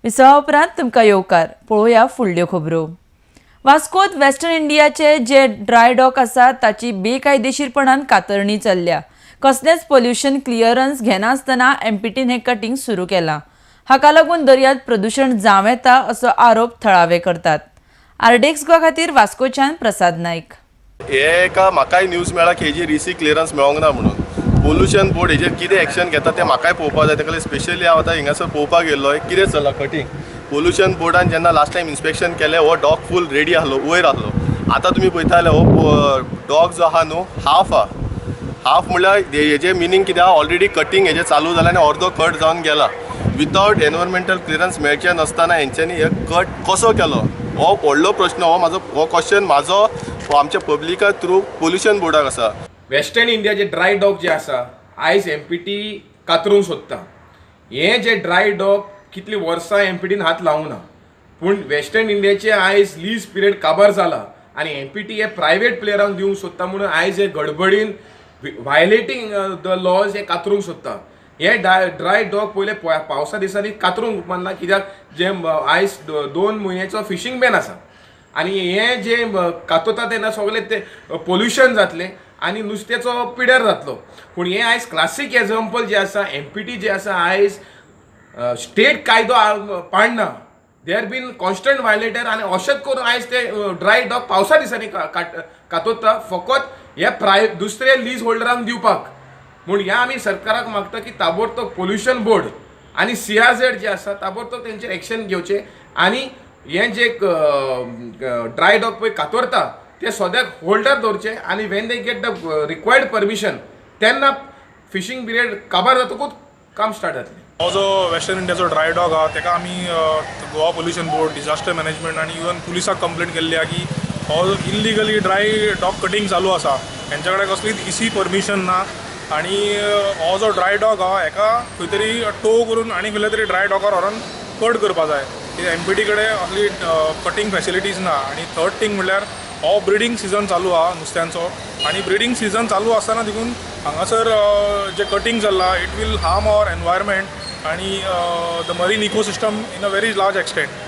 विसवा उपरांत तुमकां येवकार. पळोवया फुडल्यो खबरो. वास्कोत वेस्टर्न इंडियाचे जे ड्राय डॉक आसा ताची बेकायदेशीरपणान कातरणी चल्ल्या. कसलेंच पोल्युशन क्लियरन्स घेनासतना एमपीटीन हें कटिंग सुरू केलां. हाका लागून दर्यांत प्रदुशण जावं येता असो आरोप थळावे करतात. आरडीएक्स गोवा खातीर वास्कोच्यान प्रसाद नायक. हे एका म्हाकाय न्यूज मेळ्ळा की हेजी रिसी क्लियरन्स मेळोंक ना म्हणून. पोल्युशन बोर्ड हेजेर कितें एक्शन घेता तें म्हाकाय पळोवपाक जाय. ताका स्पेशली हांव आतां हिंगासर पळोवपाक गेल्लो कितें चल्लां कटींग. पोल्युशन बोर्डान जेन्ना लास्ट टायम इन्स्पेक्शन केलें हो डॉक फूल रेडी आसलो, वयर आसलो. आतां तुमी पळयता जाल्यार हो डॉक जो आहा न्हू हाफ आहा. हाफ म्हणल्यार हेजें मिनींग कितें आहा, ऑलरेडी कटींग हेजें चालू जालें आनी अर्दो कट जावन गेला. विदावट एनवायरमेंटल क्लियरन्स मेळचें नासतना हेंच्यांनी हे कट कसो केलो हो व्हडलो प्रश्न. हो म्हाजो हो क्वेश्चन म्हाजो आमच्या पब्लिका थ्रू पोल्युशन बोर्डाक आसा. वेस्टर्न इंडिया जे ड्राय डॉक जे आसा आयज एमपीटी कातरूंक सोदता. हे जे ड्राय डॉक कितली वर्सां एमपीटीन हात लावूं ना, पूण वेस्टर्न इंडियाचे आयज लीज पिरियड काबार जाला आनी एमपीटी हे प्रायवेट प्लेयरांक दिवंक सोदता म्हणून आयज हे गडबडीन वायलेटींग the lodge हे कातरूंक सोदता. हे ड्राय डॉक पयले पावसा दिसांनी कातरूंक उपकारना, कित्याक जे आयज 2 म्हयन्याचो फिशींग बॅन आसा आनी हे जे कातरता तेन्ना सगळे ते पोल्युशन जातलें आनी नुस्त्याचो पिड्यार जातलो. पूण हे आयज क्लासीक एग्जाम्पल जे आसा एमपीटी जे आसा आयज स्टेट कायदो पाळना. They are been constant violator आनी अशेंच करून आयज ते ड्राय डॉक पावसा दिसांनी कातरता फकत हे दुसरे लीज होल्डरांक दिवपाक. म्हूण ह्या आमी सरकाराक मागता की ताबडतोब पोल्युशन बोर्ड आनी सीआरझेड जे आसा ताबडतोब तेंचेर एक्शन घेवचें आनी हे जे ड्राय डॉक पळय कातरता ते सद्याक होल्डर दवरचे आनी when they get the required permission तेन्ना फिशींग पिरियड काबार जातकूच काम स्टार्ट जातलें. हो जो वेस्टर्न इंडियाचो ड्राय डॉक आहा तेका आमी Goa pollution board, disaster management आनी इवन पुलिसाक कंप्लेन केल्ली आहा की हो इल्लिगली ड्राय डॉक कटींग चालू आसा, हेंच्या कडेन कसलीच इसी परमिशन ना आनी हो जो ड्राय डॉक आहा हेका खंय तरी टो करून आनी खंयल्या तरी ड्राय डॉकार व्हरोन कट करपा जाय. एमपीटी कडेन असली कटींग फॅसिलिटीज ना. आनी थर्ड थींग म्हणल्यार हो ब्रिडींग सिजन चालू आहा नुस्त्यांचो आनी ब्रिडींग सिजन चालू आसतना देखून हांगासर जे कटींग चल्लां it will harm our environment आनी the marine ecosystem in a very large extent.